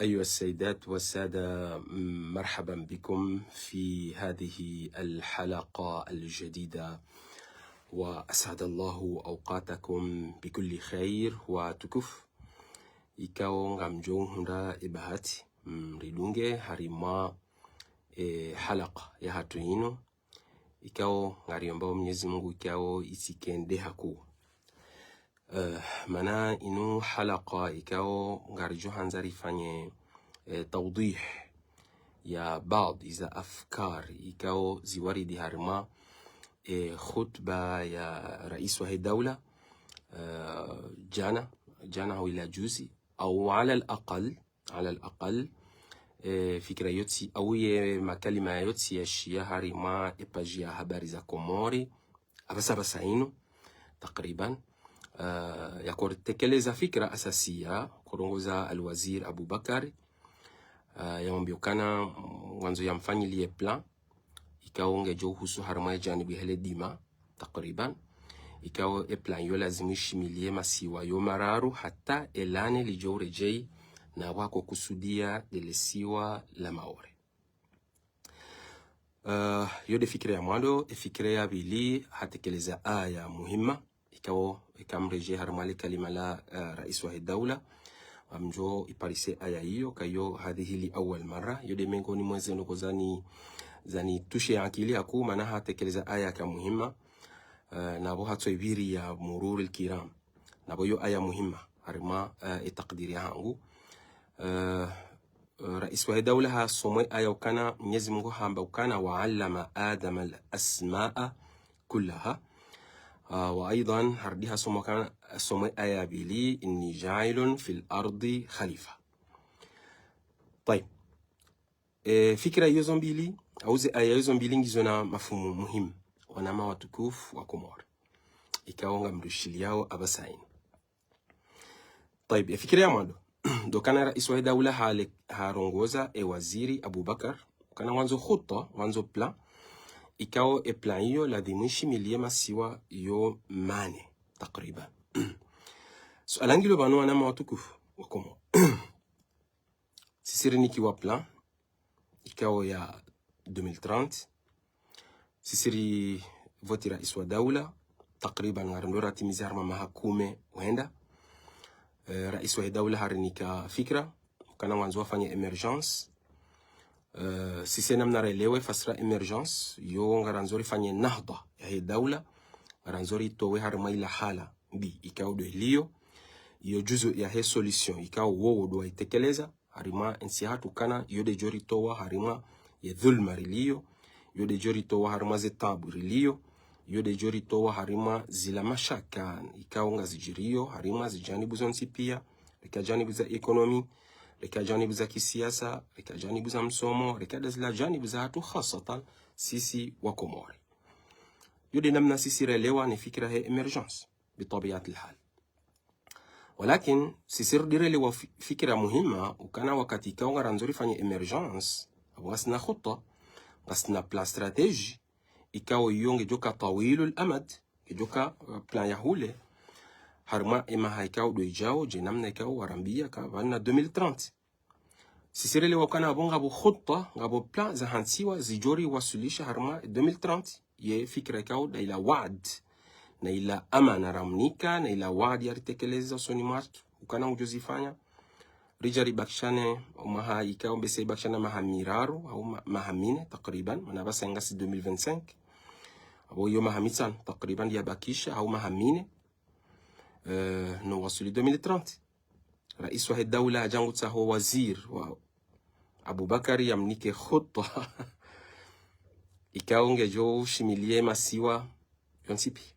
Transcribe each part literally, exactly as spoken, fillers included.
أيها السيدات والسادة، مرحبا بكم في هذه الحلقة الجديدة، وأسعد الله أوقاتكم بكل خير. Watukufu, ikao ngamdjo hundra ye bahati mridunge harimwa ye halaka yahatru inu, ikao ngariombao Mwenyezi Mungu ikao itsikende hakuu. Eh, mana inu halaka ikao ngaridjo handza rifanye, eh, tawdih ya baadhi za afkar ikao ziwaridi harimwa, eh, khutba ya rais wahe daula, eh, jana, jana hau ila juzi, au ala al-aqal, ala al-aqal, eh, fikira yontsi, au ye makalima yontsi yashiya harimwa ye page ya Habari za Komori, apvasa apvasa inu, takriban, eh, yakotekeleza fikira asasiya, korongoza Al-Wazir Abubakar, eh, yamwambia ukana, mm, ngwandzo yamfanyiliye plan, ikao ngedjo uhusu harimwa ye janibu yahe le dima, takriban. Ikao ye plan iyo lazimu ishimiliye masiwa yo mararu hata ye lane lidjo uredjei, na wako kusudia nde le siwa la Maore. Eh, iyo nde fikira ya mwando. Ye fikira ya pvili, hatekeleza aya muhima, ikao, ika mredjei harimwa le kalima la, eh, rais wahe daula. Ngamdjo iparise aya iyo, kayo hadhihi li awwal marra. Iyo nde mengoni mwa ze ndrongoo zani, zanitushe akili hakuu, mana hatekeleza aya ka muhima. Eh, na pvo hatso ibiri ya mururi al-kiram. Na pvo iyo aya muhima, harimwa, eh, ye takdiri yahangu. Eh, eh, rais wahe daula hasoma ye aya ukana, Mwenyezi Mungu hamba ukana, وعلم آدم الأسماء كلها. Ah, wa aidhan, harudi hasoma ukana, hasoma ye aya ya pvili, إني جاعل في الأرض خليفة. Tayib. Eh, fikira iyo zo mbili, au ze aya iyo zo mbili ngizo na mafumu muhimu, wanama watukufu wa Komori. Ikao ngamrishiliyao apvasa inu. Tayib, ye fikira ya mwando. Ndo ukana rais wahe daula hale, harongoza ye waziri Abubakar, ukana ngwandzo khutwa, ngwandzo plan, ikao ye plan iyo lazimu ishimiliye masiwa yo mane, takriban. Suala ngilo pvanu wanama watukufu wa Komori. Sisi rinikiwa plan, ikao ya deux mille trente. Sisi rivoti rais wa daula, takriban ngarendo ratimizi harimwa maha kume wenda. Eh, rais wahe daula harinika fikira, ukana ngwandzo wafanye émergence. Eh, sisi namna relewe fasira émergence, yo ngarandzo rifanye nahda yahe daula, ngarandzo ritowe harimwa ila hala mbi, ikao ndo iliyo, iyo juzu yahe solution, ikao wowo ndo waitekeleza, harimwa entsi yahatru ukana, iyo nde djo ritowa harimwa ye dhulma riliyo, iyo nde djo ritowa harimwa ze taabu riliyo, iyo nde djo ritowa harimwa zila mashaka, ikao ngazidjiriyo, harimwa zijanibu zontsi pia, reka janibu za économie, reka janibu za kisiasa, reka janibu za msomo, reka nda zila janibu zahatru khasatan sisi wa Komori. Iyo nde namna sisi relewa ne fikira he émergence, bi tabiat al-hal. Walakin, sisi rudi relewa fi-, fikira muhima, ukana wakati ikao ngarandzo rifanye émergence, apvo ngasina khutwa, ngasina plan stratégie, ikao iyo ngedjoka tawilul amad, ngedjoka, eh, plan ya hule, harimwa ye maha ikao ndo idjao, dje namna ikao warambia ka pvanu na deux mille trente. Sisi relewa ukana apvo ngapvo khutwa, ngapvo plan zahantsiwa zidjo riwaswilisha harimwa deux mille trente, ye fikira ikao nda ila waad, na ila amana ramnika, na ila waad yaritekeleza usoni mwatru, ukana ngudjo zifanya. Ridja ribakishane, omwaha ikao mbese ibakishana maha miraru, hau ma-, maha mine, takriban, mana apvasa ngasi deux mille vingt-cinq. Apvo iyo maha mitsanu, takriban, yabakisha, hau maha mine, eh, no waswili deux mille trente. Rais wahe daula hadja ngutsaho waziri wa Abubakar yamnike khutwa ikao ngedjo ushimiliye masiwa yontsi pia.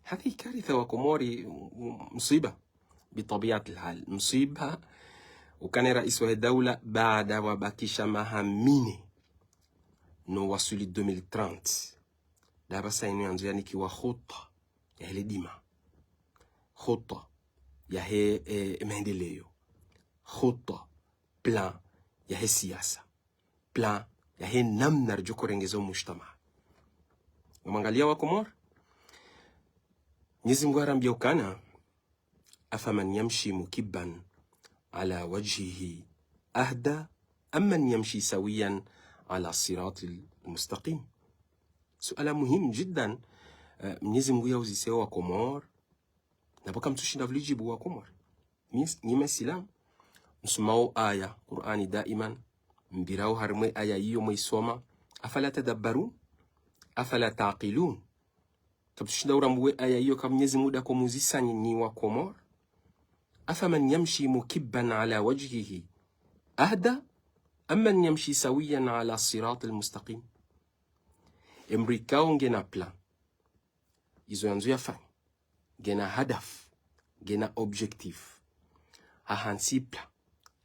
Hadhihi karitha wa Komori, m-, msiba. Bi tabiat al-hal, msiba. Ukana rais wahe daula baada wabakisha maha mine no waswili deux mille trente. Nda apvasa inu yandzo yanikiwa khutwa yahe le dima. Khutwa yahe, eh, maendeleo. Khutwa, plan yahe siasa. Plan yahe namna ridjo korengeza omujtamaa. Ngamwangalia wa Komori. Mwenyezi Mungu harambia ukana, أفمن يمشي مكبا على وجهه أهدى أمن يمشي سويا على الصراط المستقيم. Suala muhimu jiddan, eh, Mnyezi Mungu yauzise wa Komori, na pvo kamtsushinda pvulijibu wa Komori. Nyi, nyi Maislamu, msomao aya, Qur'ani daiman, mpvirao harimwa ye aya iyo mwaisoma, أفلا تدبرون؟ أفلا تعقلون؟ Kamtsushinda urambuwe aya iyo ka Mnyezi Mungu dakomuzisa nyi, nyi wa Komori. أفمن يمشي مكبا على وجهه أهدى أمن يمشي سويا على الصراط المستقيم؟ Emdru ikao ngena plan, izo yandzo yafanye, ngena hadaf, ngena objectif, hahantsi plan,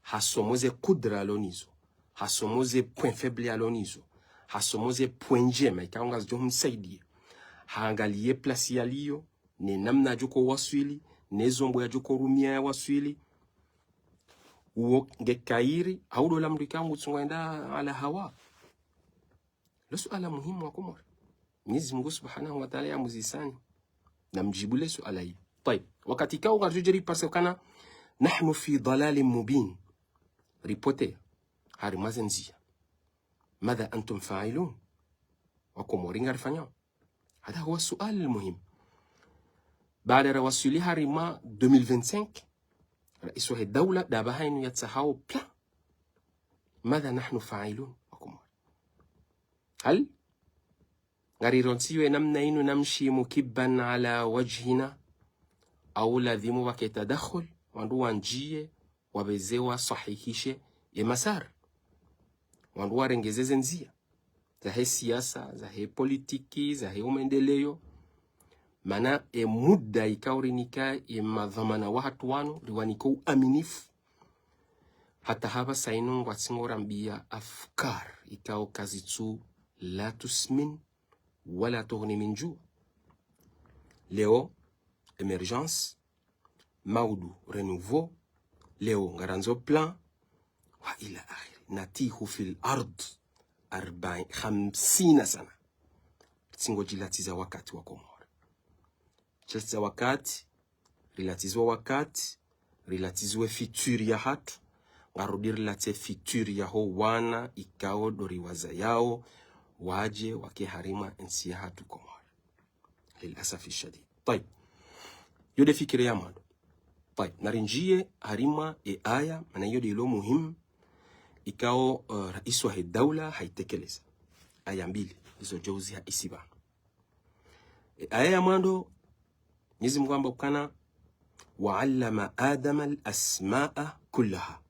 hasomo ze kudra yalo nazo, hasomo ze point faible yalo nazo, hasomo ze point njema ikao ngazidjo humsaidia, haangaliye place yaliyo, ne namna yadjo ko waswili, ne zombo yadjo ko rumia ya waswili. Uwo nge khairi, hau ndo ola mdru ikao ngutsungu enda ala hawa? Lo suala muhimu wa Komori. Mnyezi Mungu Subhanahu wa Ta'ala yamuzisani. Na mjibu le suala hili. Tayib. Wakati ikao ngaridjo djeri parce que kana نحن في ضلال مبين. Ripotea harimwa ze ndzia. ماذا أنتم فاعلون؟ Wa Komori ngarifanyao? هذا هو السؤال المهم. Baada rawaswili harimwa deux mille vingt-cinq, rais wahe daula dapvaha inu yatsahao plan. ماذا نحن فاعلون؟ Wa Komori, hal ngarirontsiwe namna inu نمشي مكبا على وجهنا؟ Au ladhimu pvwake tadakhul, wandru wandjiye, wapveze wasahihishe ye masar. Wandru warengeze ze ndzia zahe siasa, zahe politiki, zahe umaendeleyo. Mana e muda ikao rinika ye madhwamana wahatru wanu, riwanika uaminifu. Hata hapvasa inu ngwatsingo rambiya afkar ikao kazitsu لا تسمن ولا تغني من جوع. Leo, émergence, maudu, renouveau, leo ngarandzo plan, وإلى آخره. نتيه في الأرض أربعين، خمسين سنة. Tsingo djilatiza wakati wa Komori. Djilatiza wakati, rilatizwa wakati, rilatizwe futur yahatru, ngarudi rilatse futur yaho wana ikao ndo riwazayao, wadje wake harimwa entsi yahatru Komori. للأسف الشديد. Tayib. Yo nde fikira ya mwando. Tayib. Narindjiye harimwa e aya, mana yo nde ilo muhimu, ikao, eh, rais wahe daula haitekeleza. Aya mbili, izo djauzi ha isiba. E aya ya mwando, Mnyezi Mungu hamba ukana, وعلم آدم الأسماء كلها.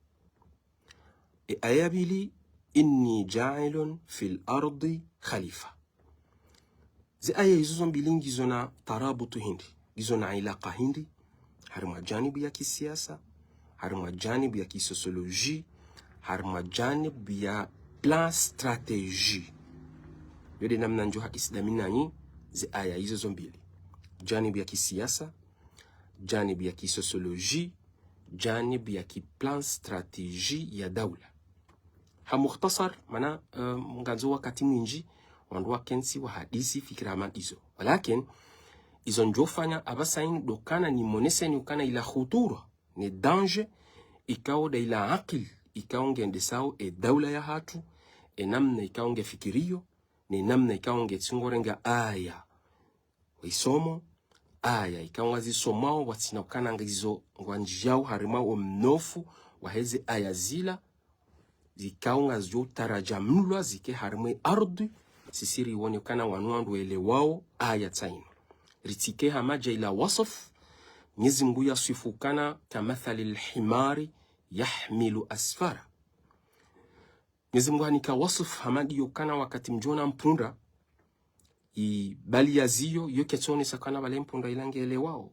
E aya ya pvili, إني جاعل في الأرض خليفة. Ze aya izo zo mbili ngizo na tarabutu hindri, ngizo na ilaka hindri, harimwa janibu ya kisiasa, harimwa janibu ya kisosioloji, harimwa janibu ya plan stratégie. Yo nde namna ndjo ha isiba nanyi ze aya izo zo mbili. Janibu ya kisiasa, janibu ya kisosioloji, janibu ya kiplan stratégie ya daula. Ha mukhtasar, mana, eh, ngandzo wakati mwindji, wandru wakentsi wahadisi fikira hama izo. Walakin, izo ndjofanya hapvasa inu ndo ukana nimoneseni ukana ila khutura, ne danger, ikao nda ila akili, ikao ngendesao e daula yahatru, e namna ikao ngefikiriyo, ne namna ikao ngetsingo renga aya waisomo, aya ikao ngwazisomao, watsina ukana ngizo ngwandjiyao harimwa wo mnofu waheze aya zila, zikao ngazidjo utarajamlwa zike harimwa e ardhwi, sisi riwone ukana wanu wandru welewao aya tsi inu. Ritsike hama dja ila wasf, Mnyezi Mungu yaswifu ukana كمثل الحمار يحمل أسفارا. Mnyezi Mungu hanika wasf hama ndiyo ukana wakati mdjona mpundra, ibali ya ziyo, yo ketsionesa ukana pvale mpundra ila ngelewao,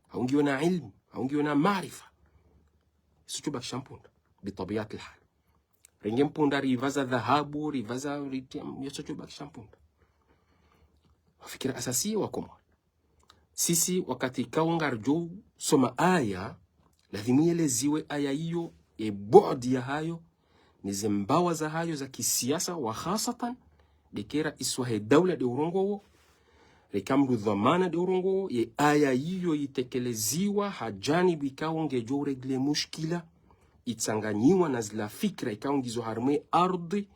hau ngiyo na ilmu, hau ngiyo na maarifa. Isutsu bakisha mpundra, bitabiatil hal. Renge mpundra ripvaza dhahabu, ripvaza riti, yo isutsu bakisha mpundra. Wo fikira asasi wa Komori. Sisi wakati ikao ngaridjo soma aya, lazimu yeleziwe aya iyo, e bu'di yahayo, ne ze mbawa zahayo za kisiasa, wa khasatan, ndeke rais wahe daula nde urongowo, reka mndru dhwamana nde urongowo, ye aya iyo yitekeleziwa ha janibu ikao ngedjo uregle mushkila, itsanganyiwa na zila fikira ikao ngizo harimwa ye ardhi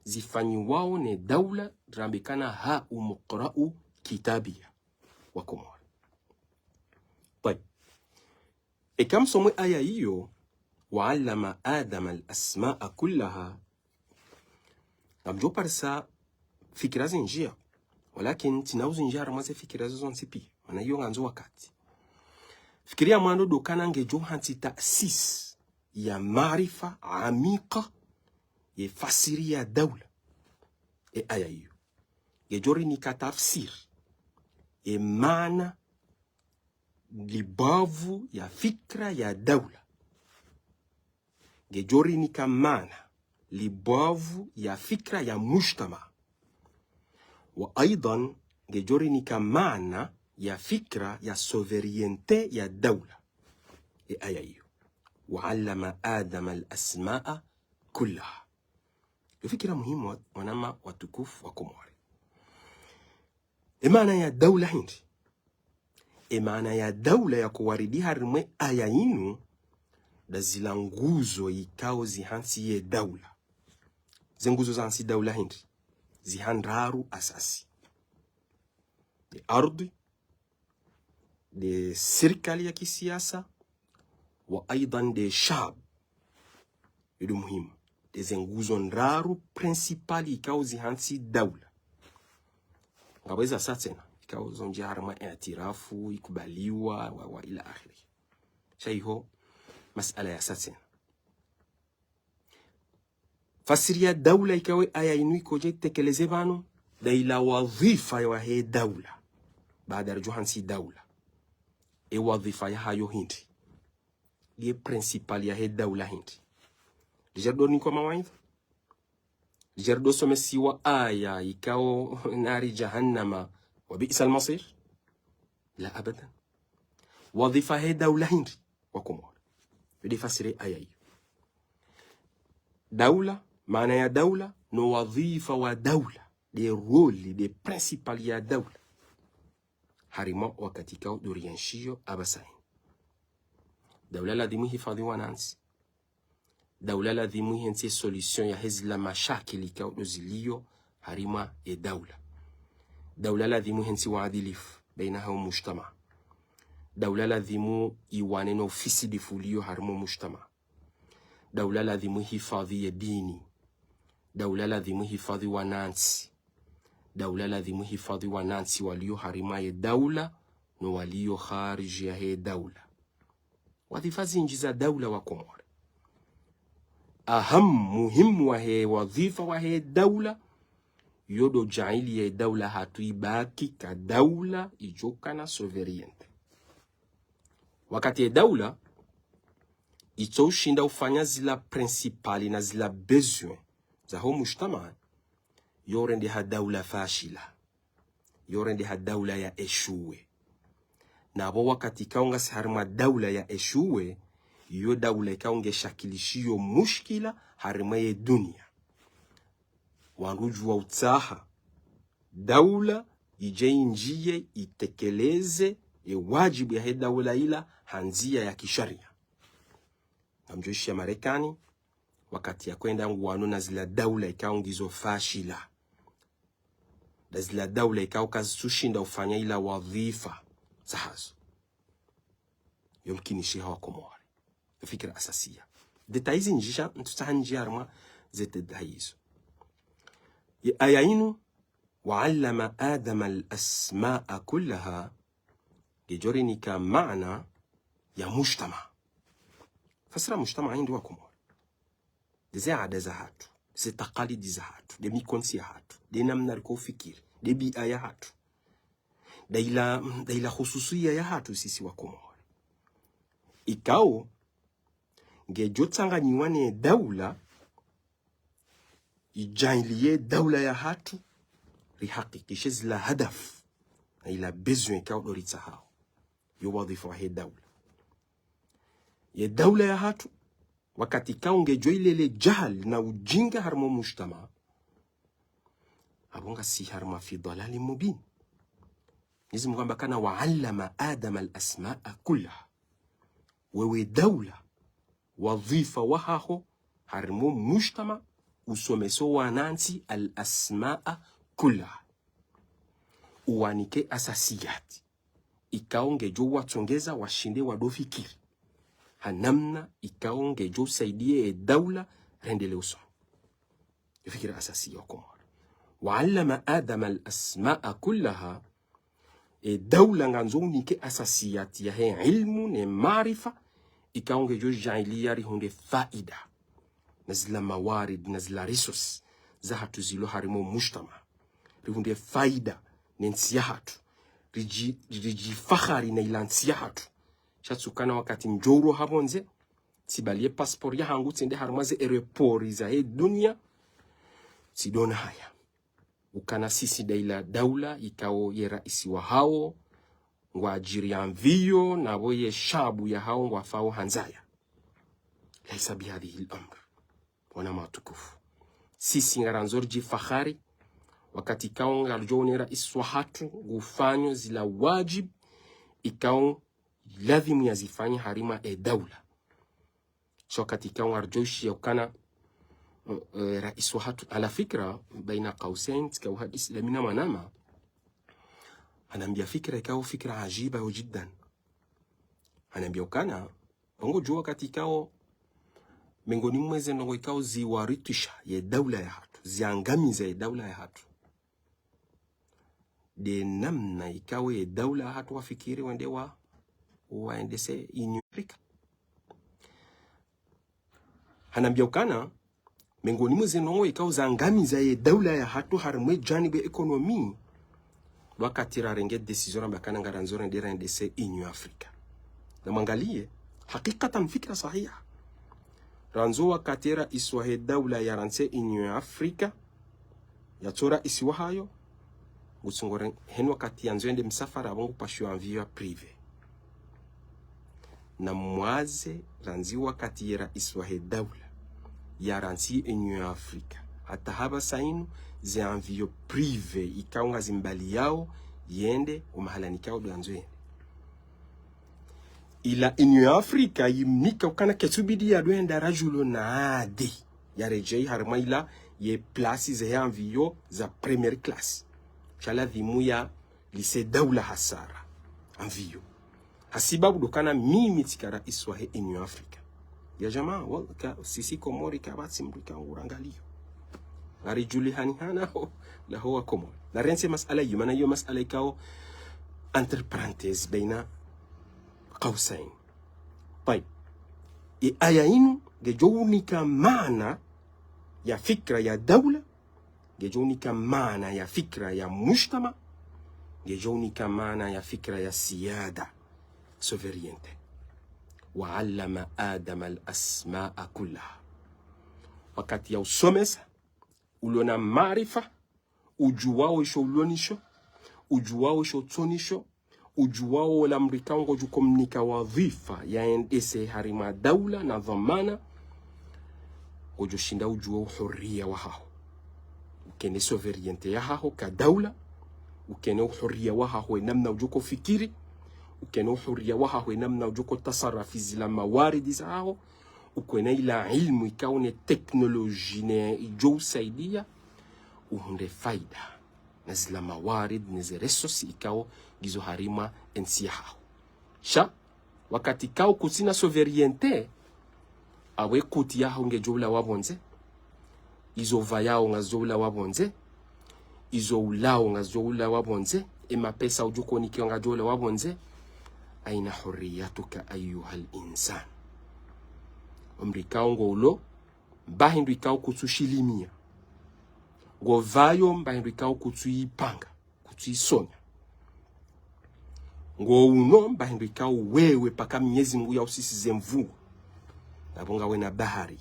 zifanyiwao ne daula, rambe kana ha umqra'u kitabiya wa Komori. Tayib. Eka msomo ye aya iyo, "Wa allama Adama al-asma'a kullaha", ngamdjo parisa fikira zindji, walakin tsina uzinji harimwa ze fikira zo zontsi piya, mana iyo ngandzo wakati. Fikira ya mwando ndo kana ngedjo hantsi ta'sis ya maarifa amika ye fasiri ya daula. Ye aya iyo ngedjo rinika tafsir ye maana libavu ya fikira ya daula. Ngedjo rinika maana libavu ya fikira ya mujtama. Wa aidan ngedjo rinika maana ya fikira ya souveraineté ya daula. Ye aya iyo. "Wa allama Adama al-asma'a kullaha." Yo fikira muhimu wa, wananya watukufu wa Komori. Ye maana ya daula hindri? Ye maana ya daula yako waridi harimwa ye aya inu, nda zila nguzo ikao zihantsi ye daula. Ze nguzo zahantsi daula hindri? Ziha ndraru asasi. Nde ardhi, nde sirikali ya kisiasa, wa aidan nde shab. Iyo ndo muhimu. Nde ze nguzo ndraru principal ikao zihantsi daula. Ngapvo eza sa tsena, ikao zonji harimwa i'tirafu, ikubaliwa, wa, wa ila akhiri. Sha iho, masala ya sa tsena. Fasiri ya daula ikao ye aya inu ikodje itekeleze pvanu, nda ila wadhifa yahe daula. Baada ridjo hantsi daula. Ye wadhifa yahayo hindri? Ye principal yahe daula hindri? Ridja ridjo nikwa mawaidha? Ridja ridjo somesiwa aya ikao nari jahannama wa bi'sal masir? La abadan. Wadhifa yahe daula hindri wa Komori? Yo nde fasiri ye aya iyo. Daula, maana ya daula, no wadhifa wa daula, nde rôle, nde principal ya daula. Harimwa wakati ikao ndo rienshio apvasa inu. Daula ladhimu ihifadhwi wanantsi. Daula ladhimu ihentsi solution yahe zila mashakili ikao ndo zilio harimwa ye daula. Daula ladhimu ihentsi uadilifu baina yaho mujtama. Daula ladhimu iwane no ufisidifu ulio harimwa mujtama. Daula ladhimu ihifadhwi ye dini. Daula ladhimu ihifadhwi wanantsi. Daula ladhimu ihifadhwi wanantsi walio harimwa ye daula no walio khariji yahe daula. Wadhifa zinji za daula wa Komori. Aham, muhimu wahe wadhifa wahe daula, yo ndo jaili ye daula hatru ibaki ka daula idjo kana souveraineté. Wakati ye daula itso ushinda ufanya zila principal na zila besoin zaho mujtama, yo urendeha daula fashila. Yo urendeha daula ya échoué. Na pvo wakati ikao ngasi harimwa daula ya échoué, yo daula ikao nge shakilishio mushkila harimwa ye dunia. Wandru udjuwa utsaha daula idje injiye itekeleze ye wajibu yahe daula ila ha ndzia ya kisharia. Ngamdjo ishiya Marekani, wakati yakoenda nguwano na zila daula ikao ngizo fashila. Nda zila daula ikao kazitsushinda ufanya ila wadhifa zahazo. Yo mkinishiha wa Komori. Yo fikira asasiya. Détails zinji sha, ntsutsaha ninjiye harimwa ze détails izo. Ye aya inu, "Wa allama Adama al-asma'a kullaha", ngedjo rinika maana ya mujtama. Fasira mujtama hindri wa Komori? Nde ze ada zahatru, ze takalidi zahatru, nde mikontsi yahatru, nde namna riko ufikiri, nde bia yahatru, nda ila, nda ila khususiya yahatru sisi wa Komori. Ikao ngedjo tsanganyiwa ne daula, ijaili ye daula yahatru, rihakikishe zila hadafu na ila besoin ikao ndo ritsahao. Yo wadhifa wahe daula. Ye daula yahatru, wakati ikao ngedjo ilele jahal na ujinga harimwa mujtama, apvo ngasi harimwa fi dalalin mubin. Mwenyezi Mungu hamba kana, "Wa allama Adama al-asma'a kullaha." Wewe daula, wadhwifa wahaho harimwa o mujtama, usomese wanantsi al-asmaa kullaha. Uwanike asasiyati ikao ngedjo watsongeza washinde wadofikiri ha namna ikao ngedjo usaidia e daula rendelee usoni. Fikira asasiya wa Komori. Wa allama Adama al-asmaa kullaha, e daula ngandzo unike asasiyati yahe ilmu ne maarifa, ikao ngedjo djaaliya rihundre faida na zila mawarid na zila ressources zahatru zilo harimwa o mujtama. Rihundre faida ne ntsi yahatru. Ridji-, ridjifahari na ila ntsi yahatru. Sha tsukana wakati ndjo uro hapvondze, tsibaliye passeport yahangu tsende harimwa ze aéroport zahe dunia, tsidjoona haya. Ukana sisi nda ila daula ikao ye raisi wahao ngwadjiri avion, napvo ye shababu yahao ngwafao ha ndzaya. Laisa bihadhihi al-amr. Wananya watukufu, sisi ngarandzo ridjifahari wakati ikao ngaridjo ona e raisi wahatru ngufanyo zila wajibu ikao lazimu yazifanye harimwa e daula. Sha wakati ikao ngaridjo ushiya ukana, eh, eh, raisi wahatru, ala fikra, baina qausain, tsika uhadisi nda mi na mwananya, hanambiya fikra ikao fikra ajiba yo jiddan. Hanambiya ukana, ngodjuwa wakati ikao, miongoni mwa ze ndrongoo ikao ziwaritwisha ye daula yahatru, ziangamiza ye daula yahatru, nde namna ikao ye daula yahatru wafikiri wende wa, waendese Union Africa. Hanambiya ukana, miongoni mwa ze ndrongoo ikao zaangamiza ye daula yahatru harimwa e janibu ya économie, wakati rarenge décision ramba ukana ngarandzo rende raendese Union Africa. Namwangaliye, hakikatan fikra sahiha. Randzo wakati raisi wahe daula yarantsi Union Africa, yatso raisi wahayo, ngutsungo ren-, heni wakati yandzo yende msafara apvo ngupashiyo avion ya privé. Namwaze randzi wakati ye raisi wahe daula yarantsi Union Africa, hata hapvasa inu ze avion privé ikao ngazimbaliyao yende o mahala ikao ndo yandzo yende. Ila Union Africa yimnika ukana ketsubidi yadjo enda radjulo nade, yaredjeyi harimwa ila ye place ze avion za première classe. Sha ladhimu yalise daula hasara avion. Hasibabu ndo ukana mimi tsika raisi wahe Union Africa. Ya jamaa, wa-, ka, sisi Komori kapvatsi mdru ikao ngurangaliyo. Ngaridjulihani hana ho, la ho wa Komori. Narentsi masala iyo, mana iyo masala ikao entre parenthèses, baina qausain. Tayib. E aya inu, ngedjo unika maana ya fikra ya daula, ngedjo unika maana ya fikra ya mujtama, ngedjo unika maana ya fikra ya siyada, souveraineté. Wa allama Adama al-asmaa kullaha. Wakati yausomesa, ulo na maarifa, udjuwao isho ulo nisho, udjuwao isho utso nisho, udjuwao ola mdru ikao ngodjo ukomnika wadhwifa yaendese harimwa daula na dhwamana, ngodjo shinda udjuwa uhuriya wahaho. Ukene souveraineté yahaho ka daula, ukene uhuriya wahaho e namna udjo ukofikiri, ukene uhuriya wahaho e namna udjo ukotasarafi zila mawaridi zahaho, ukena ila ilmu ikao ne teknoloji ne idjo usaidia uhundre faida na zila mawarid ne ze ressources ikao ngizo harimwa entsi yahaho. Sha, wakati ikao kutsina souveraineté, awe kuti yaho ngedjo ulawa pvondze, izo upvayao ngazidjo ulawa pvondze, izo ulao ngazidjo ulawa pvondze, e mapesa udjo ukonikiwa ngadjo ulawa pvondze. Aina hurriyatuka ayyuhal insan? O mdru ikao ngo ulo, mba hindru ikao kutsu shilimia. Ngo pvayo mba hindru ikao kutsu ipanga, kutsu isonya. Ngo uno mba hindru ikao wewe paka Mnyezi Mungu yausisize mvua. Ngapvo ngawe na bahari,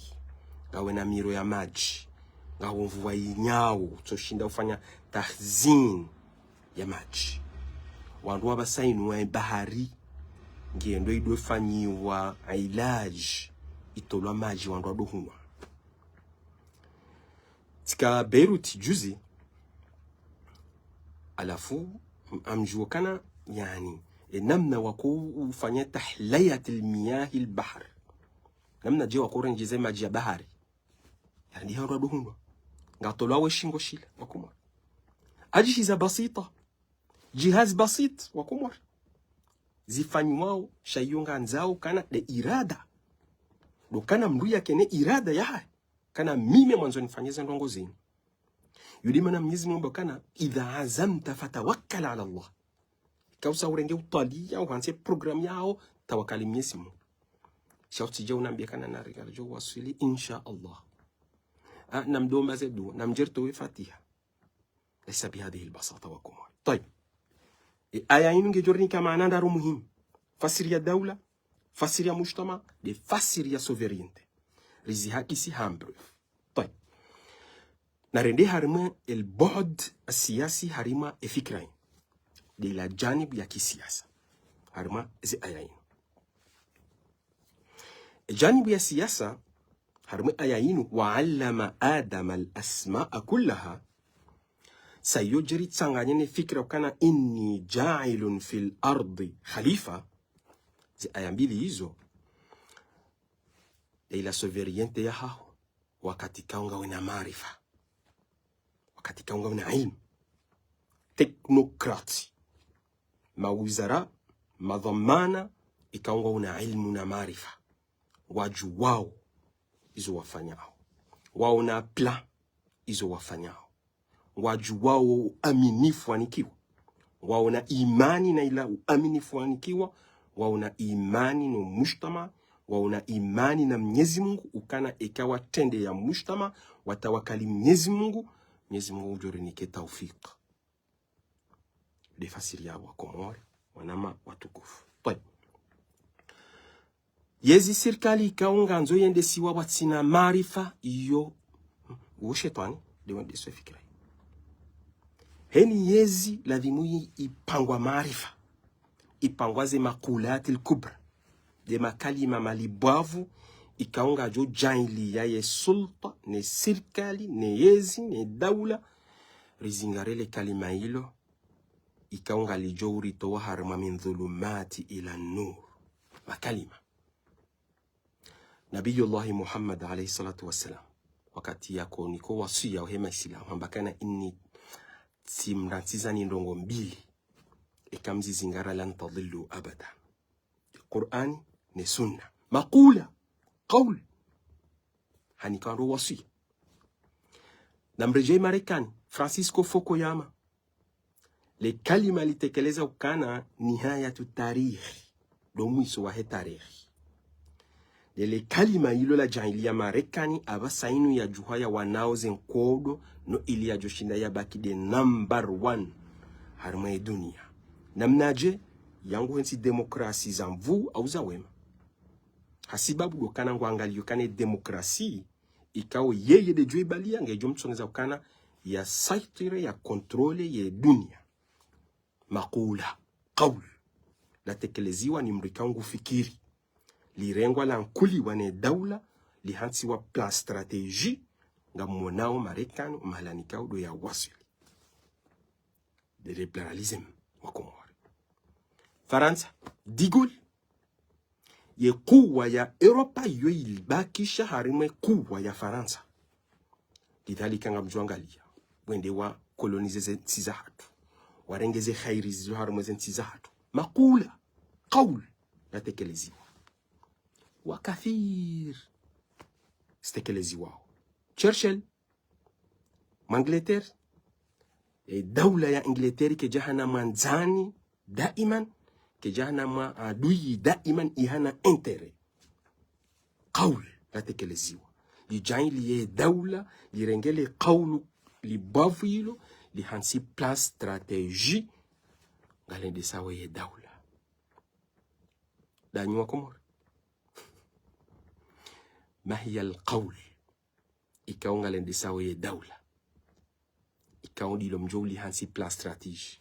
ngawe na miro ya madji, ngawe mvua inyao, utso shinda ufanya takhzin ya madji. Wandru wapvasa inu wa bahari, ngendo ido fanyiwa ilaji, itolwa madji wandru wado hunwa. Tsika Beyrouth juzi, halafu, m-, ngamdjuo ukana, yaani, e namna wako ufanya tahliyatil miyahil bahr. Namnadje wakorendjeze madji ya bahari. Yaani hando ndo hundrwa. Ngatolwa we shingo shila, wa Komori. Adjihiza basita. Djihazi basita, wa Komori. Zifanyiwao, sha iyo ngandzao kana nde irada. Ndo kana mndru yakene irada yahahe. Kana mimi mwandzo nifanye ze ndrongo zinu. Yudi mana Mnyezi Mungu kana, "Idha azamta fatawakkal ala Allah." Kausa urenge utwaliya, uhandze programme yaho, tawakali Mnyezi Mungu. Sha utsidja unambie kana nari ngaridjo waswili, insha Allah. Ah, namdomba ze dua, namdjerto we Fatiha. Laysa bihadhihi albasata wa Komori. Tayib. E aya inu ngedjo rinika maana ndraru muhimu. Fasiri ya daula, fasiri ya mujtama, nde fasiri ya souveraineté. Rizihadisi en bref. Tayib. Narende harimwa el bu'd asiyasi harimwa e fikra inu. Nde la janibu ya kisiyasa. Harimwa ze aya inu. E janibu ya siyasa, harimwa aya inu, "Wa allama Adama al-asma'a kullaha." Sa iyo djeri tsanganye ne fikra ukana, "Inni ja'ilun fil ardi khalifa." Ze aya mbili izo, nde ila souveraineté yahaho, wakati kaunga wena maarifa. Wakati kaunga wena ilmu. Technocrate. Mawizara, madhwamana, ikaunga wena ilmu na maarifa. Ngwadjuwao izo wafanyao. Ngwaona plan izo wafanyao. Ngwadjuwao uaminifu wanikiwa. Ngwaona imani na ila uaminifu wanikiwa. Ngwaona imani no mujtama. Ngwaona imani na Mnyezi Mungu. Ukana eka watrende ya mujtama, watawakali Mnyezi Mungu, Mnyezi Mungu ngudjo rinike taufik. Nde fasiri ya wa Komori, wananya watukufu. Tayib. Yezi sirikali ikao ngandzo yendesiwa pvatsina maarifa iyo, uwo shetwani, nde wendeswa fikira. Heni yezi ladhimu i-, ipangwa maarifa. Ipangwa ze maqulatil kubra. Nde makalima malibwavu, ikao ngadjo djaanliya ye sulta, ne sirikali, ne yezi, ne daula, rizingare le kalima ilo, ikao ngalidjo uritowa harimwa min dhulumati ila nur. Makalima. Nabiyullahi Muhammad alayhi salatu wassalam, wakati yakoniko wasiya ohe maisilamu, hamba kana inni tsimrantsiza ni ndrongo mbili, eka mzizingara lan tadhillu abada. Qur'ani ne sunna. Maqula, qawl. Hanika ndo wasiya. Namredjei Marekani, Francisco Fukuyama. Le kalima litekeleza ukana nihayatu tarikh, ndo mwiso wahe tarikh. Le, le kalima ilo ladjaanliya Marekani apvasa inu yadjuha yawanao ze nkodo no ili yadjoshinda yabaki nde number one harimwa ye dunia. Namnadje? Yangu hentsi demokrasi za nvuu au za wema. Hasibabu ndo kana ngwangaliyo kana ye demokrasi ikao yeye ndedjo ibaliya, ngedjo mtsongeza ukana ya saitire, ya contrôle ye dunia. Maqula, qawl. Latekeleziwa ni mndru ikao ngufikiri. Lirengwa lankuliwa ne daula, lihantsiwa plan stratégie, ngamwonao Marekani, mahala nikao ndo yawaswili. Nde le pluralisme wa Komori. Farantsa, De Gaulle. Ye kuwa ya Europa yo ilibakisha harimwa ye kuwa ya Farantsa. Lidhalika ngamdjo angaliya, wende wa coloniser ze ntsi zahatru. Warenge ze khairi zilo harimwa ze ntsi zahatru. Maqula, qawl, latekeleziwa. Wa kathir, zitekeleziwao. Churchill, mwa Angleterre, e daula ya Angleterre kedjahana mwandzani daiman, kedjahana mwa adui daiman, ihana intérêt. Qawl latekeleziwa. Lidjaanliye daula, lirenge le qawl libwavu ilo, lihantsi plan stratégie, ngalendesao ye daula. Ndanyi wa Komori. Ma hiya al-qawl. Ikao ngalendesao ye daula. Ikao ndilo mdjo ulihantsi plan stratégie.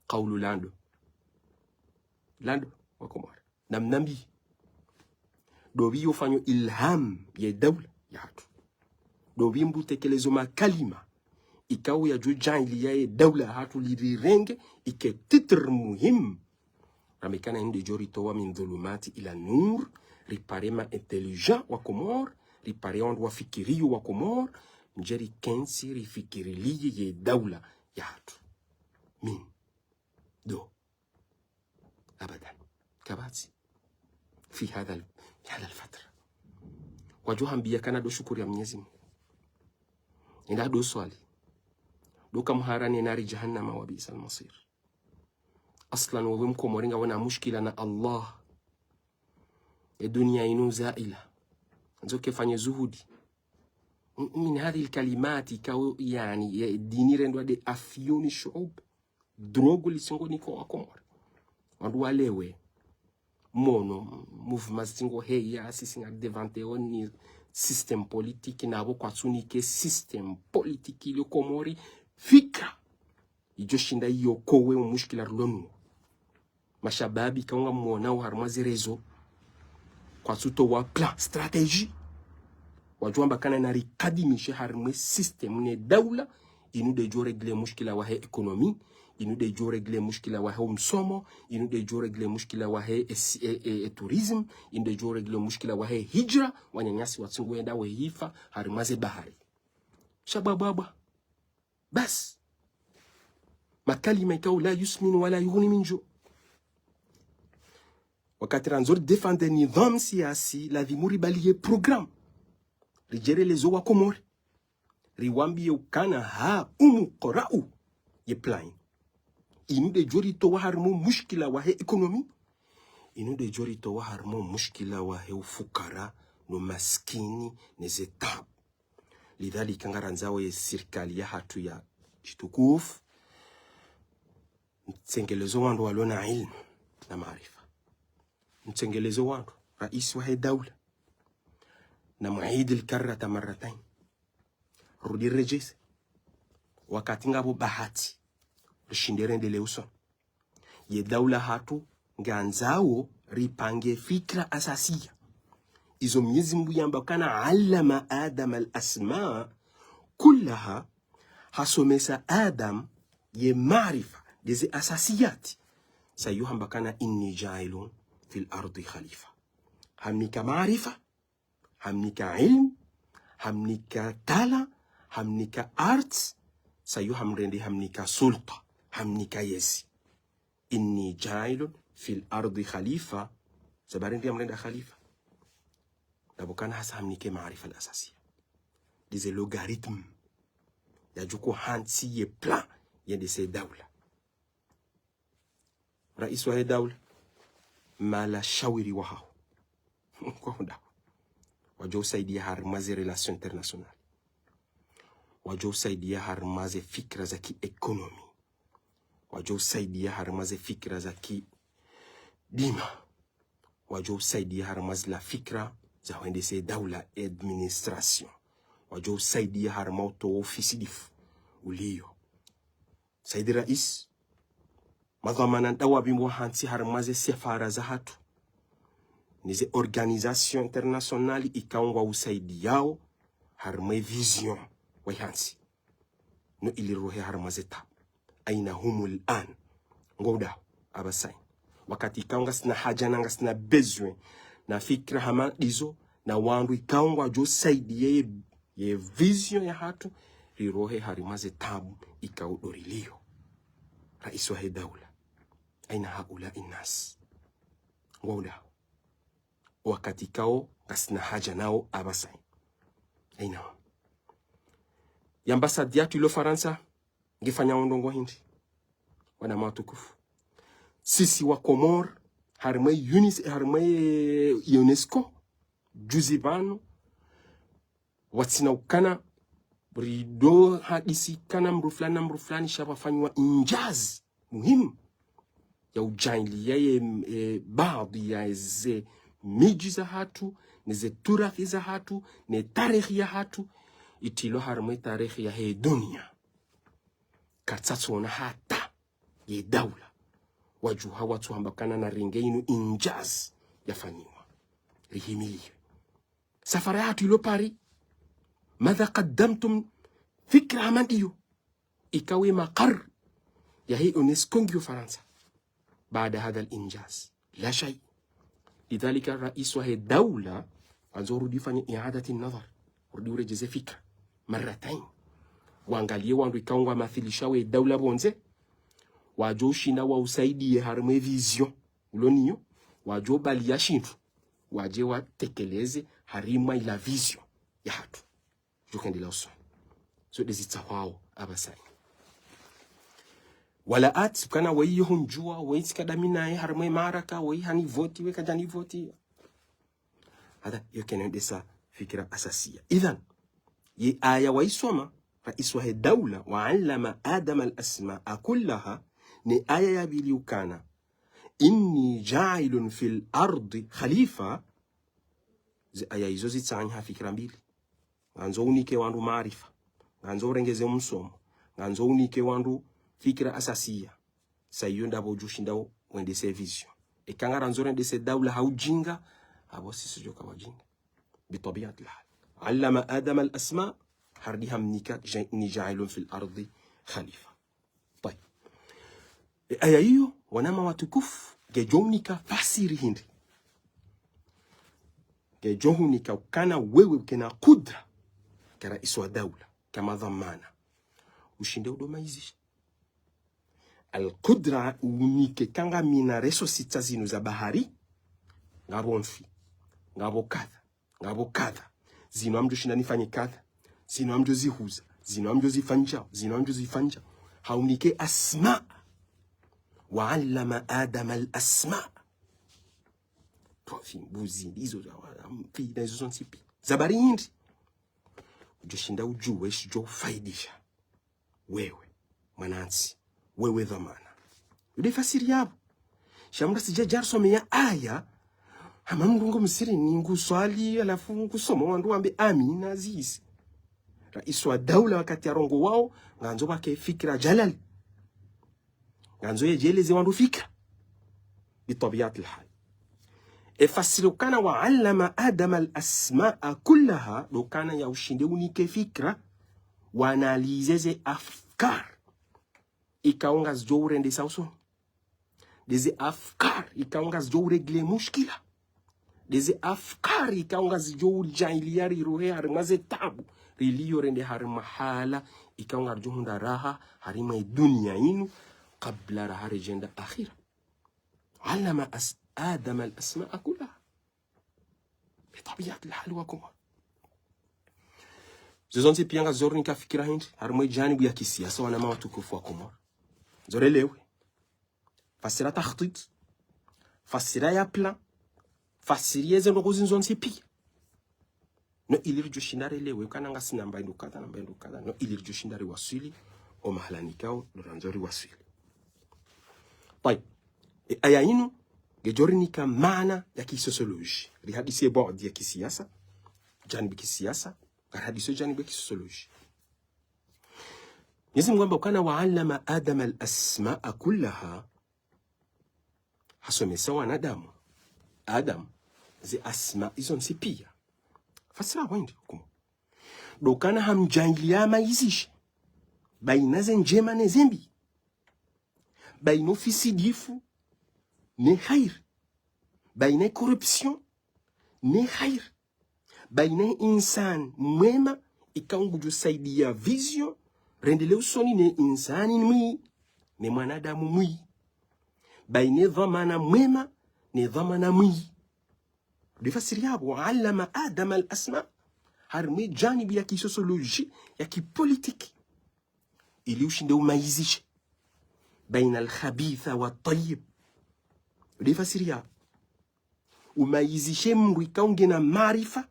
Qawlu lando. Lando, wa Komori. Namnambi. Ndopvi yo fanyo ilham ye daula yahatru. Ndopvi mdru tekelezo makalima. Ikao yadjo djaanliya ye daula yahatru lirirenge, ike titre muhimu. Rambe kana inde djo ritowa min dhulumati ila nur, Ripare ma intelligent wa Komori, ripare wandru wafikiriyo wa Komori, mdje rikentsi rifikirilie ye daula yahatru. Min. Do. Abadan. Kapvatsi. Fi hadha al-, fi hadha al-fatra. Wadjo hambia kana ndo shukuri ya Mwenyezi Mungu. Enda ndo swali. Ndo kamhara ne nari jahannama wa bi'sal masir. Aslan wewe Mkomori ngawena mushkila na Allah. Ye dunia inu zaila. Ndzo ke fanye zuhudi. M-, min hadhihi al-kalimati kao, yani, ye dini rendwa nde afyuni shu'ub. Drogue lisongo niko wa Komori. Wandru walewe. Mono, mouvement zingo heya, sisi nga devante oni système politique, na abo kwatsunike système politique ilio Komori. Fikra. Idjo shinda iyo kowe umushkila rilo nuwo. Mashababi kaunga mwona uharumwa ze réseaux. Kwatsutowa plan, stratégie. Wadjo wamba kana narikadimishe harumwa ye système ne daula, inu ndedjo régler mushkila wahe économie, inu ndedjo régler mushkila wahe umsomo, inu ndedjo régler mushkila wahe e, e, e, e tourisme, inu ndedjo régler mushkila wahe hijra, wananyasi watsungu wenda wehifa harumwa ze bahari. Shabababa. Bas. Makalima ikao la yusminu wala yughni min ju'. Wakati randzo ri défendre nidham siyasi, ladhimu ribaliye programme. Ridjerelezo wa Komori. Riwambiye ukana ha umu korau ye plan. Inu ndedjo ritowa harumwa mushkila wahe économie. Inu ndedjo ritowa harumwa mushkila wahe ufukara no maskini ne ze tabu. Lidhalika ngarandzao ye sirikali yahatru ya shitukufu, mtsengelezo wandru walona ilmu na maarifa. Mtsengelezo wandru, raisi wahe daula. Na muidi al-karrata marratain. Rudi redjeze. Wakati ngapvo bahati. Rishinde rendele usoni. Ye daula hatru ngandzao ripange fikra asasiya. Izo Mwenyezi Mungu yamba kana allama Adama al-asmaa kullaha, hasomesa Adam ye maarifa, ndeze asasiyati. Sa iyo hamba kana inni jailun fil ardi khalifa. Hamnika maarifa, hamnika ilmu, hamnika talent, hamnika arts, sa iyo hamrende hamnika sulta, hamnika yezi. Inni jailun fil ardi khalifa. Sababu ndi hamrenda khalifa. Ndapvo kana hasa hamnike maarifa al-asasiya. Ndeze logarithme. Yadjo hantsi ye plan yendese daula. Raisi wahe daula, mala shawiri wahaho. Kwa hunda. Wadjo usaidia harumwa ze relations internationales. Wadjo usaidia harumwa ze fikra za ki économie. Wadjo usaidia harumwa ze fikra za ki dima. Wadjo usaidia harumwa zila fikra za hwendese daula, administration. Wadjo usaidia harumwa utowa ufisidifu uliyo. Saidi Raisi, madhwamana ndawo wapvimbwa hantsi harumwa ze sefara zahatru, ne ze organisations internationales ikao ngwa usaidiao harumwa ye vision wayi hantsi. No ili rirohe harumwa ze tabu. Aina humul an. Ngwaudaho, apvasa. Wakati ikao ngasina haja na ngasina besoin na fikra hama ndizo, na wandru ikao ngwadjo usaidia ye, ye vision yahatru, rirohe harumwa ze tabu ikao ndo riliyo. Raisi wahe daula. Aina haula innas. Ngwaudaho. Wakati ikao ngasina haja nawo apvasa. Aina. Ye ambassade yahatru ilo Farantsa, ngifanyao ndrongo hindri. Wana matukufu. Sisi wa Komori, harumwa ye unis-, harumwa ye UNESCO, juzi pvanu, watsina ukana, buri ndo hadisi kana mdru fulani na mdru fulani sha pvwafanyiwa injaz muhimu ya ujailiya ye, e, baadhi ya ze midji zahatru, ne ze turathi zahatru, ne tarehi yahatru, itrilwa harumwa ye tarehi yahe dunia. Katsatsuona hata ye daula wadjuha watsuhamba kana narenge inu injaz yafanyiwa. Rihimiliwe. Safara yahatru ilo Paris. Madha qaddamtum, fikra hama ndiyo. Ikao ye maqar yahe UNESCO ngiyo Farantsa. Baada hadha al-injaz. La shay. Lidhalika, rais wahe daula, andzo urudi ufanye i'adati nadhar. Urudi uredjeze fikra. Marratain. Wangaliye wandru ikao ngwamathilisha ye daula pvondze. Wadjo ushinda wausaidiye harimwa ye vision ulo nayo. Wadjo ubaliya shindru. Wadje watekeleze harimwa ila vision yahatru. Djo kendelea usoni. Zo ndezi tsahwao apvasa. Wala ati, ukana weyi yo humdjuwa, weyi tsi kadami naye harimwa ye maaraka, weyi hanivoti, weyi kadjanivoti. Hata, yo kayina ndesa fikira asasiya. Idhan, ye aya wayisoma, rais wahe daula, وعلم آدم الأسماء كلها, ne aya ya pvili ukana, إني جاعل في الأرض خليفة, ze aya izo zitsanganya fikira mbili. Ngandzo unike wandru maarifa. Ngandzo urengeze msomo. Ngandzo unike wandru fikira asasiya. Sa iyo ndapvo udjo ushinda wendese vision. Eka ngarandzo rendese daula ha ujinga, apvo sisi djoka wajinga. بطبيعة الحال. علم آدم الأسماء, harudi hamnika جا-, إني جاعل في الأرض خليفة. Tayib. E aya iyo, wananya watukufu, ngedjo unika fasiri hindri. Ngedjo hunika ukana wewe ukena kudra, ka rais wa daula, ka madhwamana. Ushinde udo maizisha. Al-kudra unike ka ngamina ressources zinu za bahari, ngapvo mfi, ngapvo kadha, ngapvo kadha. Zinu ngamdjo shinda nifanye kadha. Zinu ngamdjo zihuza. Zinu ngamdjo zifanya. Zinu ngamdjo zifanya. Haunike asma. وعلم آدم الأسماء. Twafi, mbuzi, ndizo za wa-, mfi, na izo zontsi pia. Za bari hindri. Udjo shinda udjuwe, shidjo ufaidisha. Wewe, mwanantsi, wewe dhwamana. Yo nde fasiri yapvo. Sha mndru asidje adja arisome ye aya, hama mndru ngo msihirini, nguswali, halafu ngusoma, wandru wambe amina, zisi. Rais wa daula wakati yarongowao, ngandzo pvwake fikira jalali. Ngandzo yedjeleze wandru fikira. بطبيعة الحال. E fasiri ukana وعلم آدم الأسماء كلها, ndo ukana ya ushinde unike fikira, wa analyser ze afkar ikao ngazidjo urendesa usoni. Ndeze afkar ikao ngazidjo urégler mushkila. Ndeze afkar ikao ngazidjo uridjaanliya rirohe harimwa ze taabu. Riliyo rende harimwa hala ikao ngaridjo hundra raha harimwa ye dunia inu kabla raha redjenda akhira. علم أس-، آدم الأسماء كلها. بطبيعة الحال wa Komori. Zo zontsi pia ngazidjo rinika fikira hindri, harimwa ye janibu ya kisiasa wananya watukufu wa Komori. Ndzo relewe. Fasira takhtit. Fasira ya plan. Fasiri yeze ndrongoo zinu zontsi pia. No ili ridjo shinda relewe, ukana ngasi namba hindru kadha, namba hindru kadha. No ili ridjo shinda riwaswili, o mahala nikao, ndo randzo riwaswili. Tayib. E aya inu, ngedjo rinika maana ya kisosioloji. Rihadisi ye bu'd ya kisiasa, janibu kisiasa, ngarihadisi janibu ya kisosioloji. Mwenyezi Mungu hamba ukana وعلم آدم الأسماء كلها, hasomesa wanadamu, Adam, ze asma izo ntsi pia. Fasira wendji hukumu. Ndo ukana hamdjaanliya maizishe. Baina ze ndjema ne ze mbi. Baina ufisidifu ne khair. Baina corruption ne khair. Baina insani mwema, ikao ngudjo saidiya vision, rendele usoni ne insani mwi, ne mwanadamu mwi. Baina dhwamana mwema, ne dhwamana mwi. Ndo fasiri yapvo, وعلم آدم الأسماء. Harimwa ye janibu ya kisosioloji, ya kipolitiki. Ili ushinde umaizishe. بين الخبيث والطيب. Ndo fasiri yapvo. Umaizishe mndru ikao ngena maarifa,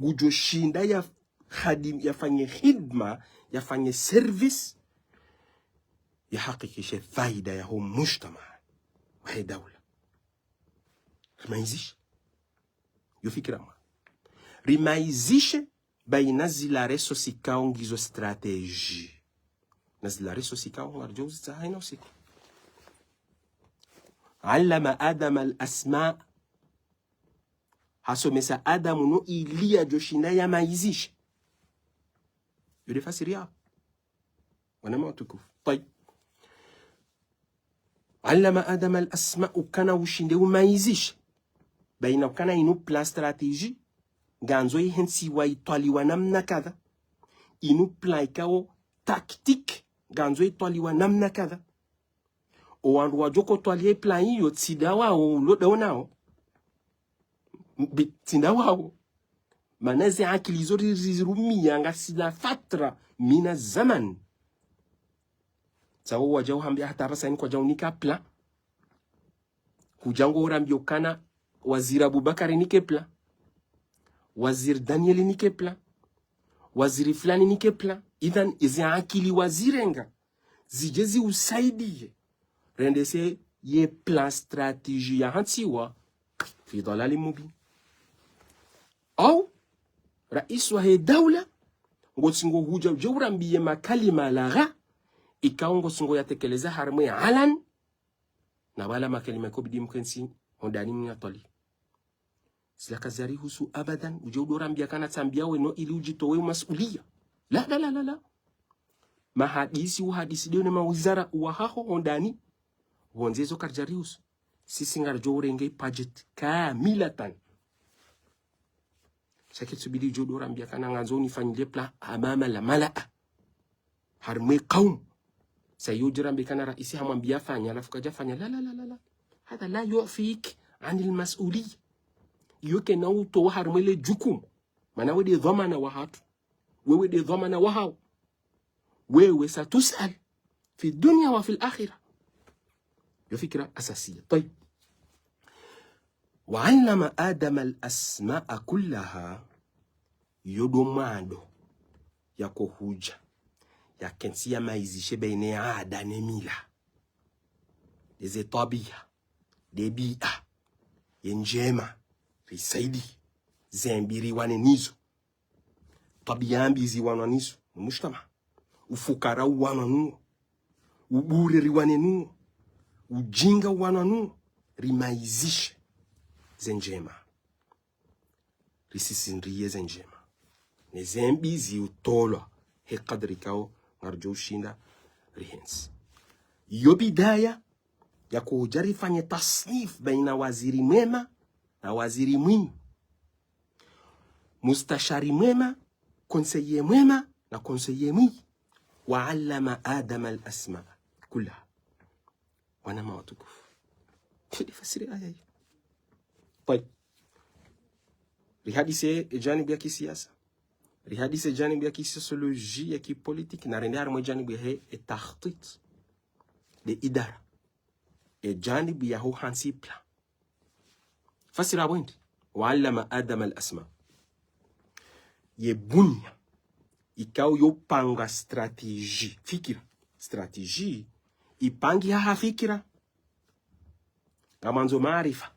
ngudjo shinda ya khadim-, yafanye khidma, yafanye service, yahakikishe faida yaho mujtama, wahe daula. Rimaizishe. Yo fikira mwa. Rimaizishe baina zila ressources ikao ngizo stratégie. Na zila ressources ikao ngaridjo uzitsaha hayina usiku. علم آدم الأسماء. Hasomesa Adamu no ili yadjo shinda yamaizishe. Yo nde fasiri yapvo. Wananya watukufu. Tayib. علم آدم الأسماء, ukana ushinde umaizishe. Baina ukana inu plan stratégie, ngandzo ihentsiwa itwaliwa namna kadha. Inu plan ikao tactique, ngandzo itwaliwa namna kadha. O wandru wadjo kotwalia plan iyo, tsi nda wao, ulo nda wonao. Bi-, tsi nda wao. Mana ze akili zo ri-, ri-, rirumia ngasina fatra mina zaman. Tsawo wadja uhambia hata apvasa ini kwadja unika plan. Hudja ngo urambia ukana waziri Abubakar nike plan. Waziri Daniel nike plan. Waziri fulani nike plan. Idhan, ezi akili wazirenga zidje ziusaidiye. Rendese ye plan stratégie yahantsiwa fi dalali mubin. Au, rais wahe daula, ngotsingo hudja udje urambiye makalima lagha, ikao ngotsingo yatekeleza harumwa ye alan, na wala makalima kobidi mkentsi hondani mnga twali. Zila kazarihusu abadan, udje udo rambia kana tsambia we no ili udjitowe umasuliya. La, la, la, la, la. Mahadisi, uhadisi nde ne mawizara uwahaho hondani, wondze zo karidjarihusu. Sisi ngaridjo urenge budget kamilatan. Sha ketsubidi udjo udo rambia kana ngandzo unifanyile plan amama la malaa. Harumwa ye kaumu. Sa iyo udjo rambia kana raisi hamwambia fanya, halafu kadja fanya. La, la, la, la, la. Hadha la yu'fik anil mas'uliyya. Iyo kena utowa harumwa le jukumu. Mana we nde dhwamana wahatru. Wewe nde dhwamana wahao. Wewe satus'al fi dunya wa fil akhirah. Yo fikira asasiya. Tayib. وعلم آدم الأسماء كلها. Yo ndo mwando yako hudja, yakentsi yamaizishe baina ye ada ne mila. Ndeze twabiya, nde bia, ye ndjema, risaidi, ze mbi riwane nizo. Twabiya mbi ziwanwa nizo, no mujtama. Ufukara uwanwa nuwo. Ubure riwane nuwo. Ujinga uwanwa nuwo. Rimaizishe ze ndjema. Risisindriye ze ndjema. Ne ze mbi ziutolwa he kadri ikao ngaridjo ushinda rihentsi. Yo bidaya yako hudja rifanye tasnif baina waziri mwema na waziri mwi. Mustashari mwema, conseiller mwema, na conseiller mwi. وعلم آدم الأسماء كلها. Wananya watukufu. Nde fasiri aya iyo. Tayib. Rihadise e janibu ya kisiyasa. Rihadise janibu ya kisosioloji, ya kipolitiki, na rende harumwa e janibu yahe e takhtit. Nde idara. E janibu yaho hantsi plan. Fasiri apvo ndi, وعلم آدم الأسماء. Ye bunya, ikao yo panga stratégie, fikira. Stratégie, ipangiha ha fikira. Ngamandzo maarifa.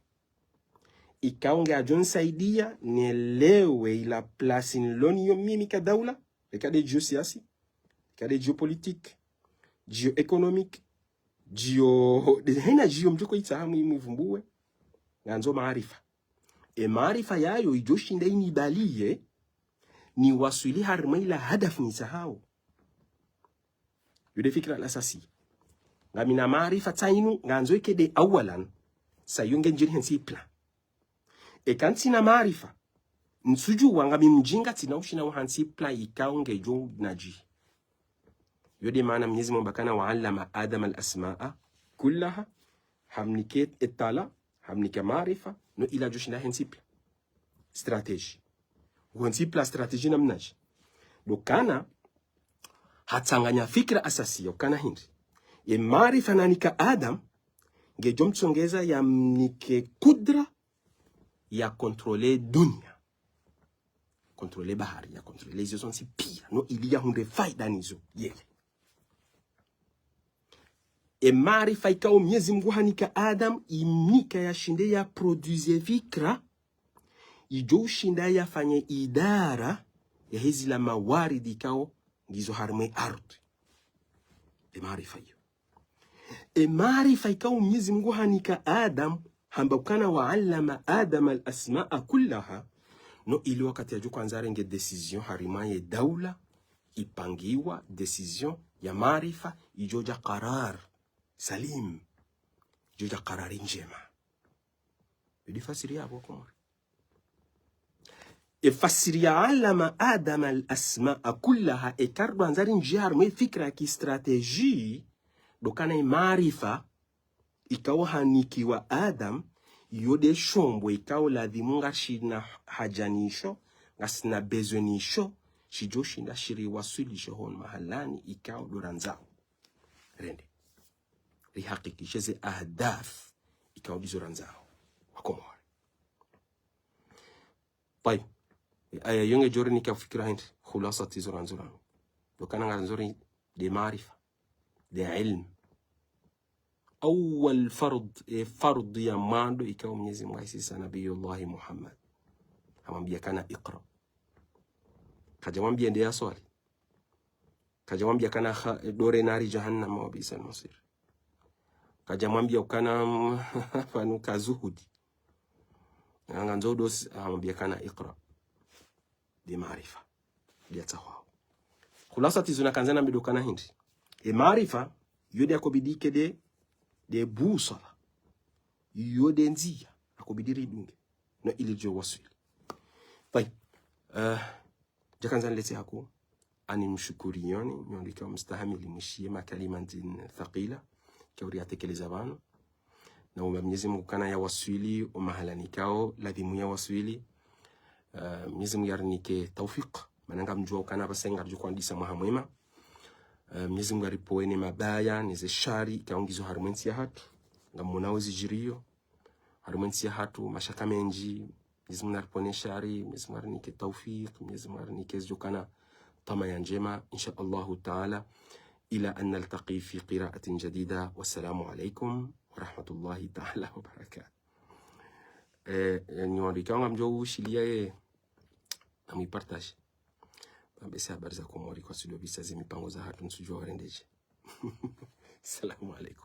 Ikao ngeyadjo nisaidia, nelewe ila place nilo nayo mimi ka daula, reka nde géosiyasi, reka nde géopolitique, géoéconomique, géo, nde haina géo mdjoko itsaha mwi, mwivumbuwe, ngandzo maarifa. E maarifa yayo idjo shinda inibaliye, niwaswili harumwa ila hadafu nitsahao. Yo nde fikira al-asasi. Ngamina maarifa tsi inu, ngandzo ike nde awalan, sa yo ngendjiri hentsi plan. Eka ntsina maarifa, ntsudjuwa ngami mjinga tsina ushinda uhantsi plan ikao ngedjo nadji. Yo nde maana Mwenyezi Mungu hamba kana وعلم آدم الأسماء كلها, hamnike e tala, hamnike maarifa, no ili adjo shinda hentsi plan. Stratégie. Uhentsi plan stratégie namnadje. Ndo ukana, hatsanganya fikira asasiya ukana hindri. Ye maarifa nanika Adam, ngedjo mtsongeza yamnike kudra ya contrôler dunia. Contrôler bahari, ya contrôler izo zontsi pia. No ili yahundre faida nizo, yeye. E maarifa ikao Mwenyezi Mungu hanika Adam, imnika yashinde ya produire fikira, idjo ushinda yafanye idara yahe zila mawaridi ikao ngizo harumwa e ardhi. E maarifa iyo. E maarifa ikao Mwenyezi Mungu hanika Adam, hamba ukana وعلم آدم الأسماء كلها, no ili wakati yadjo hwandza yarenge décision harumwa ye daula, ipangiwa décision ya maarifa, idjo dja karar salim, idjo dja karari ndjema. Yo nde fasiri yapvo Komori. E fasiri ya علم آدم الأسماء كلها, eka ridjo andza rindjie harumwa e fikira ya kistratégie, ndo ukana e maarifa ikao hanikiwa Adam, yo nde shombo ikao ladhimu ngasina haja nisho, ngasina besoin nisho, shidjo shinda shiriwaswilishe hunu mahalani ikao ndo randzao rende. Rihakikishe ze ahdaf ikao ndizo randzao Wakomori. Tayib. Aya yo ngedjo rinika fikira hindri, khulasat izo randzo ranu. Ndo ukana ngarandzo ri nde maarifa, nde ilmu. Awwal fardh, e fardh ya mwando ikao Mwenyezi Mungu haisisa Nabiyullahi Muhammad. Hamwambia ukana اقرأ. Kadja mwambia ende yaswali. Kadja mwambia ukana kha-, ndo re nari jahannama وبئس المصير. Kadja mwambia ukana pvanu ka zuhudi. Ngandzo ndo si-, hamwambia ukana اقرأ. Nde maarifa. Nde yatsahwao. Khulasat izo nakandza nambe ndo ukana hindri. E maarifa, yo nde yakobidi ike nde, nde boussole. Yo nde ndzia yakobidi ridunge. No ili ridjo waswili. Tayib. Eh, djakandza nilete haku, ani mshukuriyoni, nyondo ikao mstahamili mwishiye makalima ndin thaqila, ikao riyatekeleza pvanu. Na umba Mwenyezi Mungu ukana yawaswili, o mahalani ikao, ladhimu yawaswili. Eh, Mwenyezi Mungu yarinike tawfik, mana ngamdjuwa ukana pvasa ngaridjo kwandisa mwaha mwema. Eh, Mwenyezi Mungu yaripvuwe ne mabaya, ne ze shari, ikao ngizo harumwa entsi yahatru. Ngamwonao zidjiriyo harumwa entsi yahatru, mashaka mendji. Mwenyezi Mungu naripvuwe ne shari, Mwenyezi Mungu yarinike tawfik, Mwenyezi Mungu yarinike zidjo ukana tama ya ndjema, إن شاء الله تعالى. إلى أن نلتقي في قراءة جديدة. والسلام عليكم ورحمة الله تعالى وبركاته. Eh, eh, nyondo ikao ngamdjo ushiliya ye, na mwipartage. Pvambese habari za Komori kwatsu ndo pvisa ze mipango zahatru ntsudjuwa warendedje. Salamu alaikum.